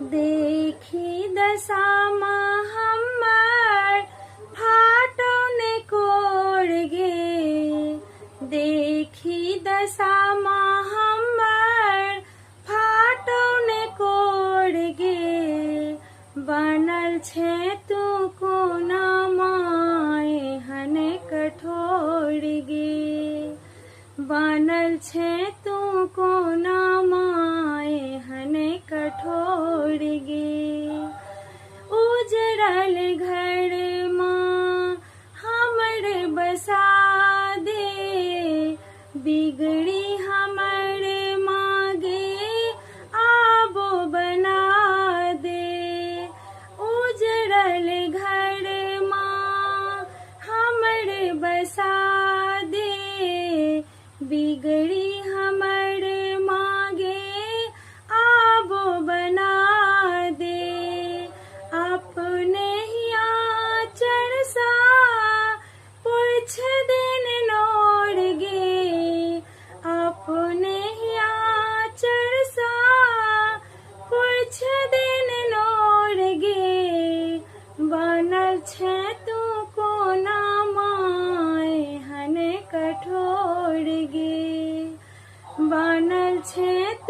देखी दशा हमर फाटो ने कोर गे। देखी दशा हमर फाटो ने कोर गे। बनल छै तू कोना माय हन कठोर गे। बनल छै तू कोना माय हन कठोर गे। उजरल घर माँ हमर बसा दे। बिगड़ी हमर मागे आबो बना दे। उजरल घर माँ हमर बसा दे। बिगड़ी हमर मागे आबो बना दे। अपने ही आचर सा पूछ then नोर गे। अपने ही आचर सा पूछ then नोर गे। बनल छै तू कोना माय हन कठोर गे। बनल छै तू